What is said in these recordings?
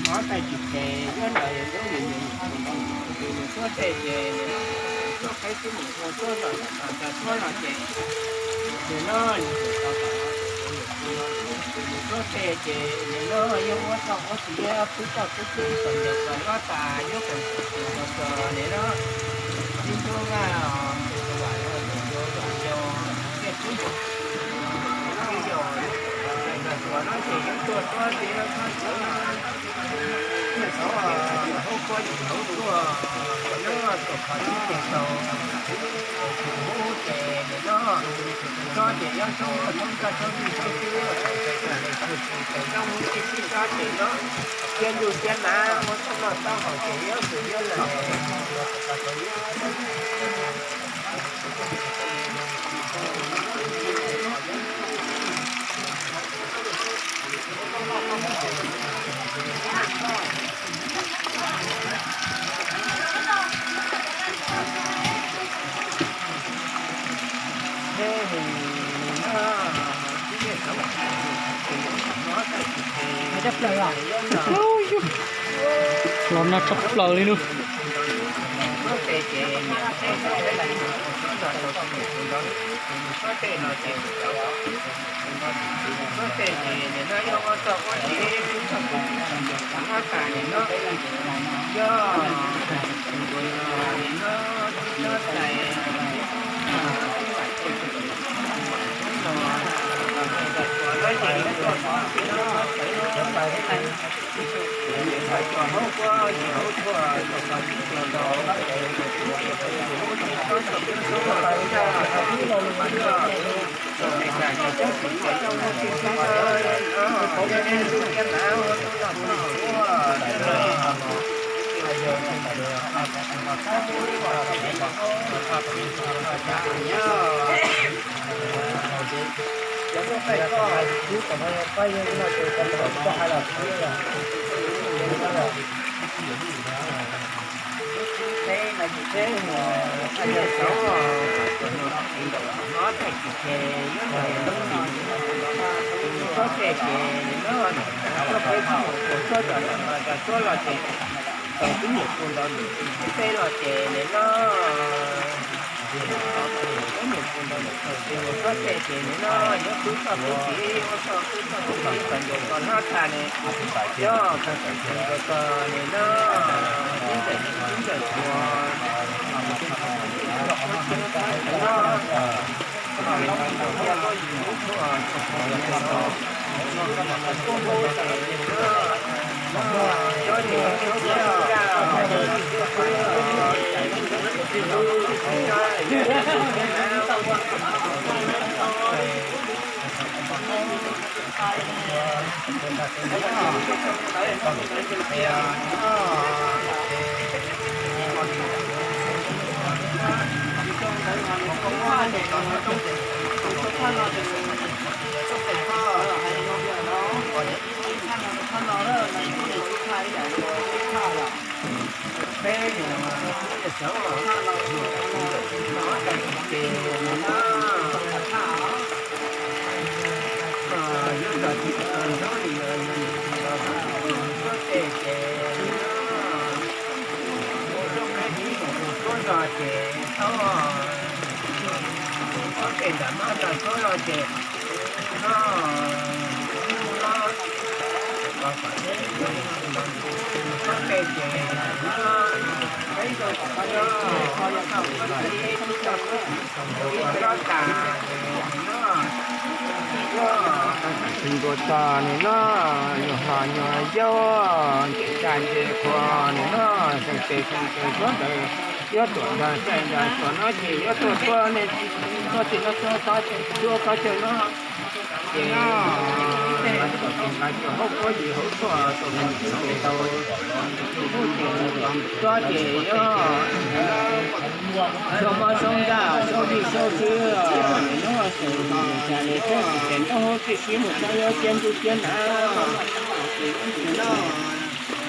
qhov tag kis ces nyob ntawd yog lub niam niam tus nus suab tej ces nim no tus suab qheb twb mus ua suab zos zos tas suab los ces nim no tus nus suab tej ces nim no yog ua txoj ua txiv yog pub txoj pub txib kom ncaws kom hlob tas nyob kom tus tus nim no tib tub nqa tus tus vam tus tus vam yog tiaj tub yog tus tus no ces yog tuaj suab txiv no txhob txwv no Nyiaj xauv hauv kuab yim hauv tuaj, nyob tus qhov tib ces tau, tus hub ces nim no tsob ces yob tsob tsob nkaj tsob ntwj tsob xwb, tau tsis tau tsob mus tib sib tsob ces nyob, cia ntuj cia hnav ua txoj noj txoj haus ces yob tus yob lawm. Los nag tshaj plaws li nawb. Tau tib niam tus ntawd nws tsis teb los ces nim no, tib niam tus ntawd nws thaum tsis mus txog tej ces nim no yuav pub txoj pub txiv ua txoj pub txoj pub txiv kom ncaws kom hlob tag ne, yog kom txawm txawm nkaus txog nim no tib ntawm tib ntawm tuas no. Peb nim no tus xyov los no tag kis ces nim no nyob txog tsis tau nrog li los tus xyov tej ces nim no ua lub qheb tib mus ua suab zos ces thaub suab tej nram mab zos suab zos ces no no los kom teb suab tej ces no peb tus xyov los tau ib tug tub tub ib tsob tas no Tsis ntuas tag nim no nyuag hlo nyuag yaub nce tsa nce qhua nim no xeem tes xeem tes suab ntawd yuav tuam nrag xaij nrag tuam no ces yuav tuaj tuaj nej tuaj tim no tuaj txhob tuaj txhob chaw no ces no mas tuam tus nqa cuag hauv kuab yim hauv tuaj tus me nyuam xeem tes tau tus tub ces tsuag ces yuav xyoo mob xyoo nraj xyoo vij xyoo tswv nim no xyoo no cas li thiab tsis ces nrog hauv tib sib mus txog yuav cia ntuj cia hnav ces ub tus no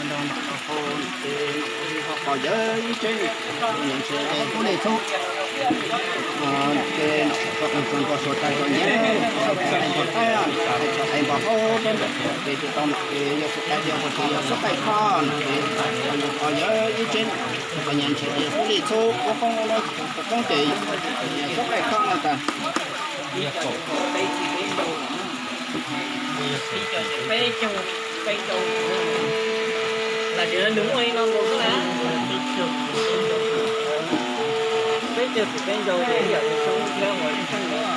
nrog nram qhov ces ho qhov yawg ib tsev ntshe ub nej txhob ces nom txog qeej txog npog suav tag txog nyiav txog qeej txog taib txog qeej Ub, rau ntawm ces tsis tau no ces yog kuv tais tias puas tsum yog suab qaij khob no ces, o yog ib tsev no, kuv nyiam ntshai tias xub li txhub ub qoob no, qoob ces yog suab qaij khob no tas. Peb caug, peb caug, peb caug. Tam sim no nws muaj li no nkaus xwb na. Peb caug txim peb ncaug ces ib yam li xyoo thiab uas xyoo no.